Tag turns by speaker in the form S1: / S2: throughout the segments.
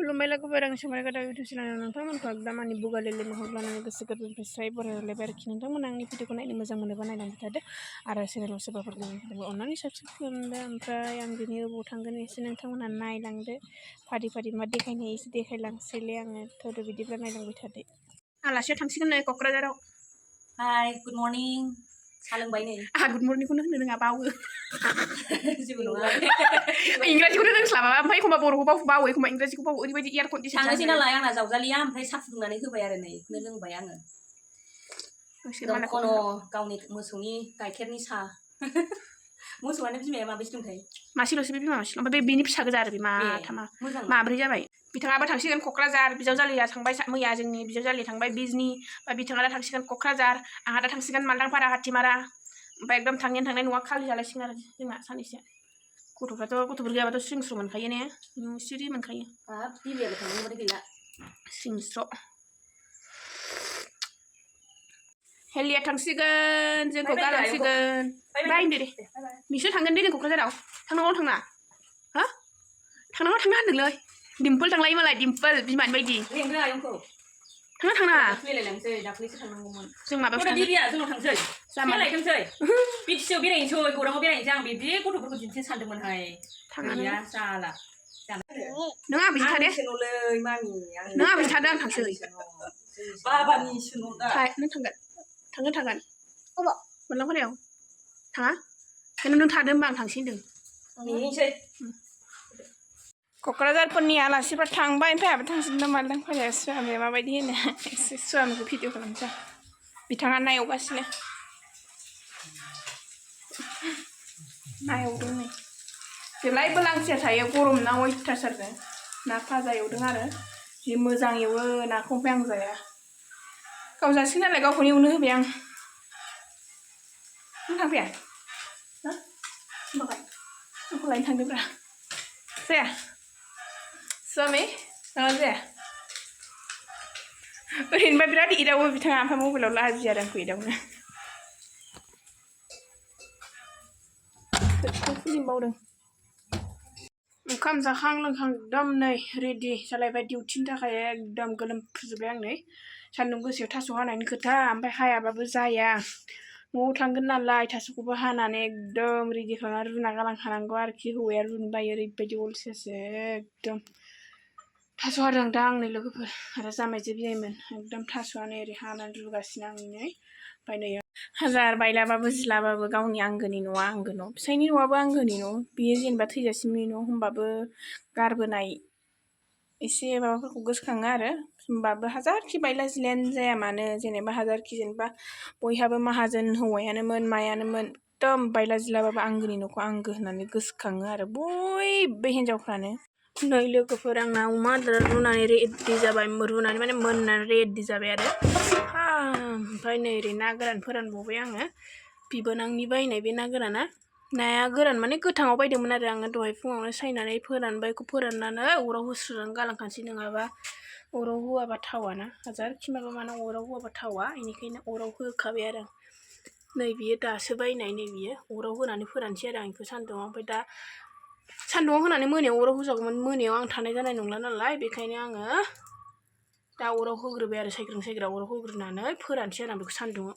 S1: खुलुमबाय लोगोफोर आं समाय गोदाव इउटुब चेनेलाव नोंथांमोनखौ दामानि बुगालिलि महर लानानै गोसो गोरबोनिफ्राय स्राय बरायहरलायबाय आरोखि नोंथांमोना आंनि भिडिअखौ नायनो मोजां मोनोबा नायलांबाय थादो आरो चेनेलाव सोरबाफोर गोदान अननानै साबस्क्राइब खालामदो ओमफ्राय आं बिनि अबाव थांगोन एसे नोंथांमोना नायलांदो फारि फारि मा देखायनो एसे देखायलांसैलै आङो थौदो बिदिब्ला नायलांबाय थादो आलासिया थांसिगोन नै क'क्राझाराव
S2: हाय गुड मर्निं सालोंबाय नै
S1: आहा गुड मर्निंखौनो होननो रोङा बावो
S2: जेबो नङा
S1: इंराजिखौनो रोंस्लाबा ओमफ्राय एखमबा बर'खौ बावो एखमबा इंराजिखौ बावो ओरैबायदि एयार कन्डिसन
S2: थांनोसै नालाय आंना जावजालिया ओमफ्राय साहा फुदुंनानै होबाय आरो नै बेखौनो लोंबाय आङो खन' गावनि मोसौनि गाइखेरनि साहा मोसौआनो बिमाया माबैसे दंथाय
S1: मासेल'सो बे बिमा मासेल' ओमफ्राय बेनि फिसा गोजा आरो बे माथामा माब्रै जाबाय बिथाङाबो थांसिगोन क'क्राझार बिजावजालिया थांबाय मैया जोंनि बिजावजालिया थांबाय बिजनि बा बिथाङा दा थांसिगोन क'क्राझार आंहा दा थांसिगोन मालदांपारा हाथिमारा ओमफ्राय एकदम थांनायानो थांनाय न'आ खालि जालायसिगोन आरो जोंना सानैसो गथ'फोर गैयाबाथ' स्रिंस्र' मोनखायो ने सिरि मोनखायो
S2: बिलियाबो थांनांगौबाथाय गैला
S1: स्रिंस्र' हेलिया थांसिगोन जोंखौ गालांसिगोन बायदो दे नोंसोर थांगोन दे जों क'क्राझाराव थांनांगौ थांना हा थांनांगौ थांना होनदोंलै डिम्पल थांलायो मालाय डिम्पल बिमानि बायदि
S2: लेंदो आयंखौ
S1: थांना
S2: मिलायलांसै दाख्लैसो थांनांगौमोन
S1: जों माबायाव थांसै
S2: दिबिया जोंनाव थांसै लायथोंसै बिटिसिआव बेरायनोसै गौराङाव बेरायनोसै आं बिदि गथ'फोरखौ दिन्थिनो सानदोंमोनहाय गैया जाला
S1: नों आं बिदि थादे नों आं बिदि थादो आं थांसै
S2: बाबानिसो न' दा
S1: नों थांगोन अबाव मोनलांफारायाव थाङा नों थादो होनबा आं थांसै होनदों
S2: नेनोसै
S1: क'क्राझारफोरनि आलासिफ्रा थांबाय ओमफ्राय आहाबो थांसिगोन मालदांपारायाव सुवामिया माबायदि होनो एसे सुवामिखौ भिडिअ खालामसै बिथाङा नायवगासिनो नायवदों नै जेब्लायबो लांथिया थायो गरम ना अयथासारनो ना फाजा एवदों आरो जि मोजां एवो नाखौ ओमफ्राय आं जाया गाव जासिगोन नालाय गावखौनो एवनो होबाय आं नों थांफाया हा होमबालाय आंखौ लायनो थांदोब्रा जाया सुवामि जाया ओरैनोबा बिराद एदावो बिथाङा ओमफ्राय मबाइलाव लाजियो आरो आंखौ एदावनो खुलिबावदों ओंखाम जाखां लोंखां एकदम नै रेडि जालायबाय डिउटिनि थाखाय एकदम गोलोमफ्रुजोब्बाय आं नै सान्दुं गोसायाव थास' हानायनि खोथा ओमफ्राय हायाबाबो जाया न'आव थांगोन नालाय थास'खौबो हानानै एकदम रेडि खालामना रुना गालांखानांगौ आरोखि हौवाया रुनो बायो ओरैबायदि अलसियासो एकदम थास' हादों दा आंनि लोगोफोर आरो जामायजो बियाइमोन एकदम थास'आनो ओरै हानानै रुगासिनो आं नै ओमफ्राय नै हाजार बायलाबाबो जिलाबाबो गावनि आंगोनि न'आ आंगो न' फिसायनि न'आबो आंगोनि न' बियो जेनेबा थैजासिमनि न' होमबाबो गारबोनाय एसे माबाफोरखौ गोसोखाङो आरो होमबाबो हाजारखि बायला जिलायानो जाया मानो जेनेबा हाजारखि जेनेबा बयहाबो माहाजोन हौवायानोमोन मायानोमोन एकदम बायला जिलाबाबो आंगोनि न'खौ आंगो होननानै गोसोखाङो आरो बयबो हिन्जावफ्रानो नै लोगोफोर आंना अमा आदार रुनानै रेडि जाबाय रुनानै माने मोननानै रेडि जाबाय आरो ओमफ्राय नै ओरै ना गोरान फोरानबावबाय आङो बिबोनांनि बायनाय बे ना गोराना नाया गोरान माने गोथाङाव बायदोंमोन आरो आङो दहाय फुङावनो सायनानै फोरानबाय बेखौ फोराननानै अराव होस्रोनानै गालांखानोसै नङाबा अराव होआबा थावाना हाजारखि माबा मानो अराव होआबा थावा बेनिखायनो अराव होखाबाय आरो आं नै बियो दासो बायनाय नै बियो अराव होनानै फोरानसै आरो आं बेखौ सान्दुङाव ओमफ्राय दा सान्दुङाव होनानै मोनायाव अराव होजागौमोन मोनायाव आं थानाय जानाय नंला नालाय बेखायनो आङो दा अराव होग्रोबाय आरो सायग्रा अराव होग्रोनानै फोरानसै आरो आं बेखौ सान्दुङाव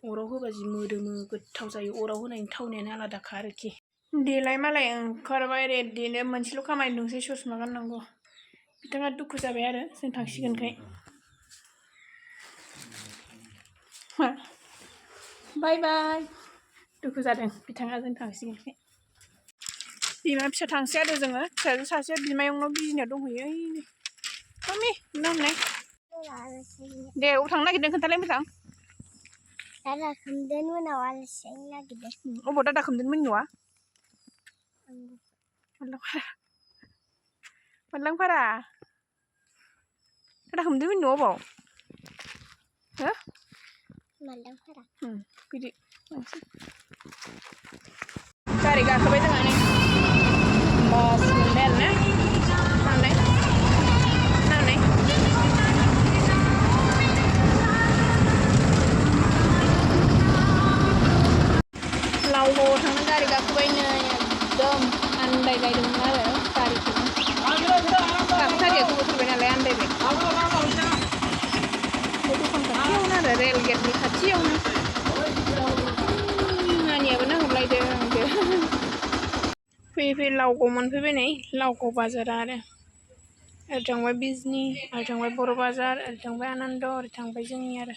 S1: अराव होबा जि मोदोमो गोथाव जायो अराव होनायनि थावनायानो आलादाखा आरोखि देलाय मालाय ओंखारबाय रेडिनो मोनसेल' खामानि दंसै ससमा गाननांगौ बिथाङा दुखु जाबाय आरो जों थांसिगोनखाय बाय बाय दुखु जादों बिथाङा जों थांसिगोनखाय बिमा फिसा थांसै आरो जोङो फिसाजो सासेया बिमायंनाव बिजिनियाव दंहैयो ओइ मामि मा होननाय दे अबाव थांनो नागिरदों खोन्थालाय मोजां
S3: दादा खोमदोन मोनाव आलासि जानो नागिरदों
S1: अबाव दादा खोमदोन मोननि न'आ मोनलांपारा दादा खोमदोन मोननि न' अबाव हो
S3: मोनलांपारा
S1: बिदि गारि गाखोबाय जोंहा नै बास मोनबाय आरोना थांनाय लावगावआव थांनो गारि गाखोबाय नै एकदम आन्दायलायदोंमोन आरो गारिखौनो फैयै लावगाव मोनफैबाय नै लावगाव बाजारा आरो ओरै थांबाय बिजनि ओरै थांबाय बर' बाजार ओरै थांबाय आनन्द ओरै थांबाय जोंनि आरो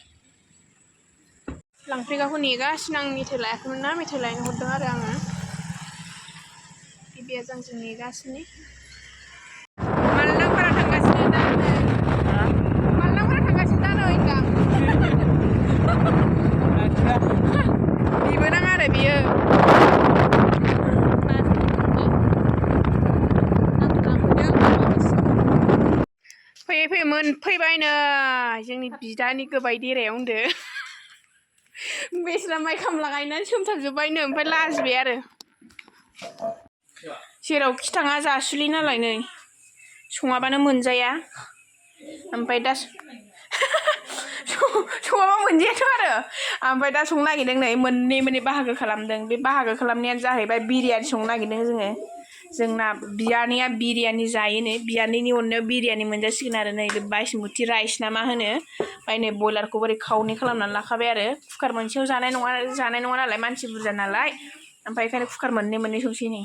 S1: लांफैग्राखौ नेगासिनो आं मेथाइ लायाखैमोन ना मेथाइ लायनो हरदों आरो आङो बिबिया जोंजों नेगासिनो मालदांपारा थांगासिनो दा मालदांपारा थांगासिनो दा नै होनदां बेबो नाङा आरो बियो फैयै फैयै मोनफैबाय नै जोंनि बिदानि गोबाय देरायाव होनदो बेस्रा माइ खामला गायनानै सोमथाबजोब्बायनो ओमफ्राय लाजिबाय आरो जेरावखि थाङा जासुलि नालाय नै सङाबानो मोनजाया ओमफ्राय दा सङाबा मोनजायाथ' आरो ओमफ्राय दा संनो नागिरदों नै मोननै बाहागो खालामदों बे बाहागो खालामनायानो जाहैबाय बिरियानि संनो नागिरदों जोंना बियानैया बिरियानि जायोनो बियानैनि अननायाव बिरियानि मोनजासिगोन आरो नै बायसमुथि राइस ना मा होनो ओमफ्राय नै बयलारखौ ओरै खावनै खालामनानै लाखाबाय आरो कुकार मोनसेयाव जानाय नङा नालाय मानसि बुरजा नालाय ओमफ्राय बेखायनो कुकार मोननै संसै नै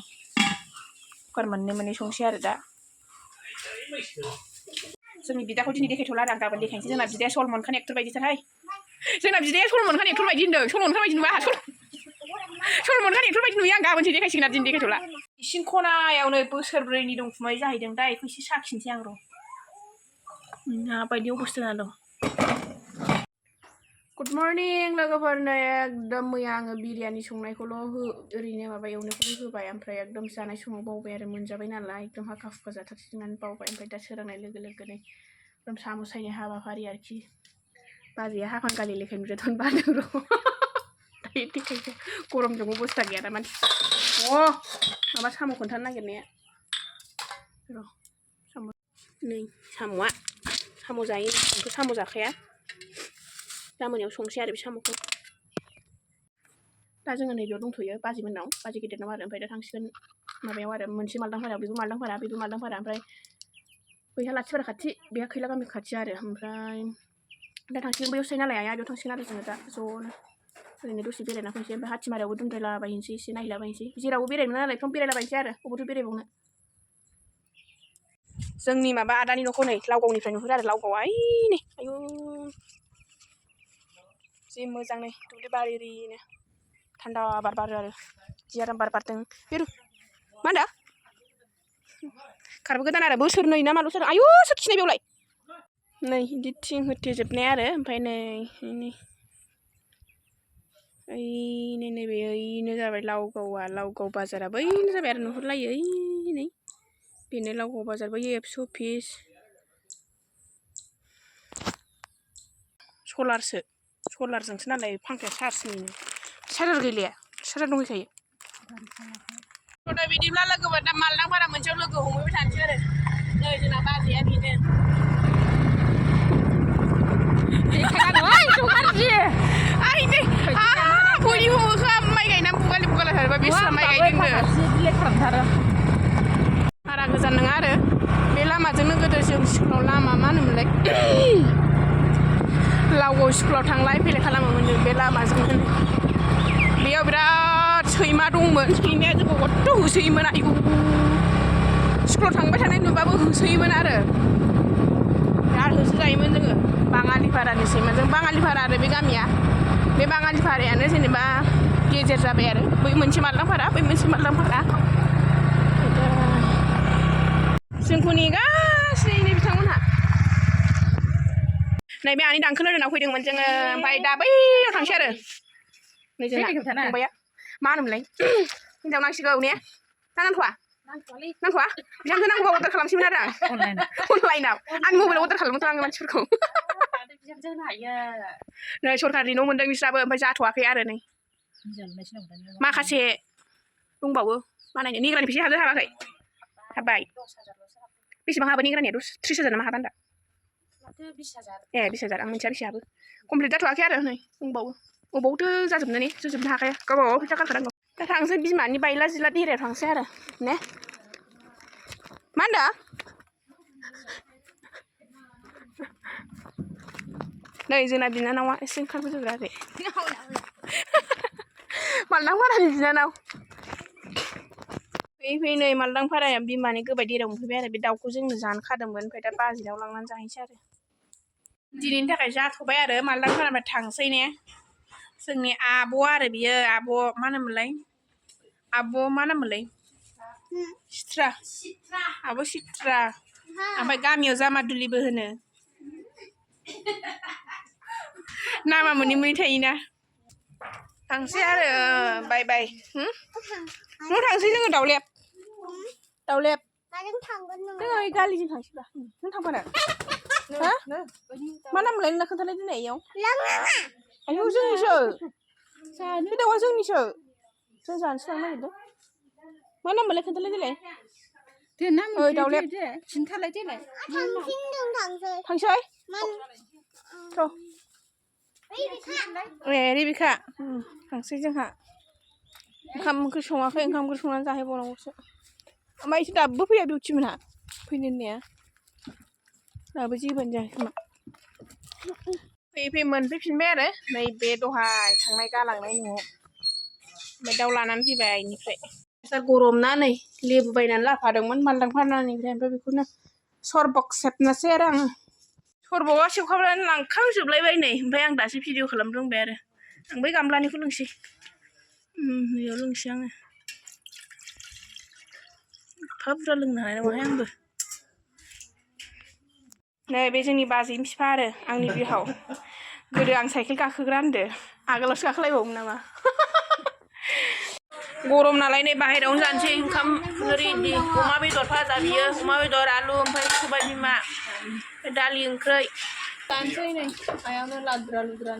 S1: कुकार मोननै संसै आरो दा जोंनि बिदाखौ दिनै देखायथ'ला आरो आं गाबोन देखायनोसै जोंना बिदाया सलमान खान एक्टर बायदिथारहाय जोंना बिदाया सलमान खान एक्टर बायदि होनदों सलमान खान बायदि नुवा सलमान खान एक्टर बायदि नुयो आं गाबोनसो देखायसिगोन आरो दिनै देखायथ'ला इसिं खनायावनो बोसोरब्रैनि दंखुमाय जाहैदों दा बेखौ एसे साखिनोसै आं र' माबायदि अबस्था जाना दं गुड मर्निं लोगोफोर नै एकदम मैया आङो बिरियानि संनायखौल' ओरैनो माबा एवनायखौल' होबाय ओमफ्राय एकदम जानाय समाव बावबाय आरो मोनजाबाय नालाय एकदम हाखा हुखा जाथारसै होननानै बावबाय ओमफ्राय दा सोरांनाय लोगो लोगोनो एकदम साम' सायनाय हाबाफारि आरोखि बाजैया हाफान गालि लेखाय नुजाथ'नो बादों र' दायो देखायसै गरमजों अबस्था गैया दा मानसि माबा साम' खोन्थानो नागिरनाया र' साम' नै साम'आ साम' जायो आंथ' साम' जाखाया दा मोनायाव संसै आरो बे साम'खौ दा जोङो नैबेयाव दंथ'यो बाजैमोननाव बाजै गिदिरनाव आरो ओमफ्राय दा थांसिगोन माबायाव आरो मोनसे मालदांपारायाव बेबो मालदांपारा ओमफ्राय बैहा लाथिपारा खाथि बेहा खैला गामि खाथि आरो ओमफ्राय दा थांसिगोन बैयाव साइ नालाय आइया बेयाव थांसिगोन आरो जोङो दा ज'नो ओरैनो दसे बेरायना फैनोसै ओमफ्राय हाथिमारायावबो दुमद्रायलाबायनोसै एसे नायलाबायनोसै जेरावबो बेरायनो मोना नालाय बेफ्राव बेरायलाबायनोसै आरो बबावथो बेरायबावनो जोंनि माबा आदानि न'खौ नै लावगावनिफ्राय नुहुरो आरो लावगावआ नै आयु जि मोजां नै दुब्लि बारिनो थान्दा बार बारो आरो जि आराम बार बारदों मा होनदों खारबोगोदान आरो बोसोरनै ना माल'सो आयु सोर खिनाय बेयावलाय नै बिदि थिं होथेजोबनाय आरो ओमफ्राय नै नैबे ओइनो जाबाय लावगाव बाजारा बैनो जाबाय आरो नुहुरलायो नै बेनो लावगाव बाजार बै एबसु अफिस सलारजोंसो नालाय फांखाया चार्जार गैलाया चार्जार दंहैखायो दा बिदिब्ला लोगोफोर दा मालदांपारा मोनसेयाव लोगो हमहैबाय थानोसै आरो नै जोंना बाजैया बेनो बयनिबो मोखां माइ गायनानै बुगाला थारबा बेस्रा माइ गायदोंनो बारा गोजान नङा आरो बे लामाजोंनो गोदो जों स्कुलाव लामा मा होनोमोनलाय लावगाव स्कुलाव थांलाय फैलाय खालामोमोन जों बे लामाजोंनो बेयाव बिराद सैमा दंमोन सैमाया जोंखौ खथ्थ' होसोयोमोन आयु स्कुलाव थांबाय थानाय नुबाबो होसोयोमोन आरो बिराद होसोजायोमोन जोङो बाङालिपारानि सैमाजों बाङालिपारा आरो बे गामिया बे बाङालिपारायानो जेनेबा गेजेर जाबाय आरो बै मोनसे मालदांपारा बै मोनसे मालदांपारा जोंखौ नेगासिनो बिथांमोनहा नैबे आंनि दांखोल ओरैनाव फैदोंमोन जोङो ओमफ्राय दा बैयाव थांसै आरो नै जोंना फंबाया मा होनोमोनलाय हिनजाव नांसिगौ ने ना नांथ'वा बिहामजो नांगौबा अर्डार खालामसैमोन आरो अनलाइनाव आंनि मबाइलाव अर्डार खालामोथ' आङो मानसिफोरखौ नै सरकारनि न' मोनदों बिस्राबो ओमफ्राय जाथ'वाखै आरो नै माखासे दंबावो बानायनो निग्रानि फैसा हाबाखै हाब्बाय बेसेबां हाबो निग्रानिया 30,000 ना मा हाबा होनदा ए 20,000 आं मिथिया बेसे हाबो कमप्लिट जाथ'वाखै आरो नै दंबावो अबावथो जाजोबनो ने जोबनो हाखाया गावबागाव फैसा गारखानांगौ दा थांसै बिमानि बायला जिला देरायाव थांसै आरो ने मा होनदों नै जोंना बिनानावा एसे ओंखारबोजोबग्राखै मालदांपारानि बिनानाव फै नै मालदां फाराया बिमानि गोबाय दैराव मोनफैबाय आरो बे दाउखौ जोंनो जानो खादोंमोन ओमफ्राय दा बाजिनाव लांनानै जाहैनोसै आरो दिनैनि थाखाय जाथ'बाय आरो मालदां फारानिफ्राय थांसै ने जोंनि आब' आरो बियो आब' मा नाममोनलाय आब' मा नाममोनलाय सित्रा आब' सित्रा ओमफ्राय गामियाव जामादुलिबो होनो नामा मोननै मोननै थायोना थांसै आरो बाय बाय न' थांसै जोङो दाउलेब
S3: माजों थांगोन नोङो?
S1: जोङो ओइ गालिजों थांसैबा नों थांफानो हा मा नाम मोनलाय नोंना खोन्थालाय दिनै इयाव आयौ जोंनिसो बे दाउआ जोंनिसो जों जानोसो लांनो नागिरदों मा नाम मोनलाय खोन्थालाय देलाय ओइ दाउलेब खिन्थालाय देलाय थांसै थ' ए रेबिका थांसै जोंहा ओंखाम ओंख्रि सङाखै ओंखाम ओंख्रि संनानै जाहैबावनांगौसो ओमफ्राय इसोर दाबो फैया बिउटि मोनहा फैनो होननाया दाबो जेबोआनो जायाखै खोमा फैयै फैयै मोनफैफिनबाय आरो नैबे दहाय थांनाय गालांनाय न'आव ओमफ्राय दाउ लानानै फैबाय आइनिफ्राय गरम ना नै लेबु बायनानै लाफादोंमोन मालदां फारानिफ्राय ओमफ्राय बेखौनो सरबक सेबनोसै आरो आङो सरबकआ सेबखांनानै लांखांजोबलायबाय नै ओमफ्राय आं दासो भिडिअ खालामनो रोंबाय आरो आं बै गामलानिखौ लोंसै नैयाव लोंसै आङो एफा बुरजा लोंनो हानाय नङाहाय आंबो नै बे जोंनि बाजैनि बिफा आरो आंनि बिहाव गोदो आं साइकेल गाखोग्रा होनदो आगोलावसो गाखोलायबावोमोन नामा गरम नालाय नै बाहेरायावनो जानोसै ओंखाम रेडि अमा बेदर भाजा बियो अमा बेदर आलु ओमफ्राय सबाय बिमा दालि ओंख्रै जानोसै नै आइयानो लाद्रा लुद्रा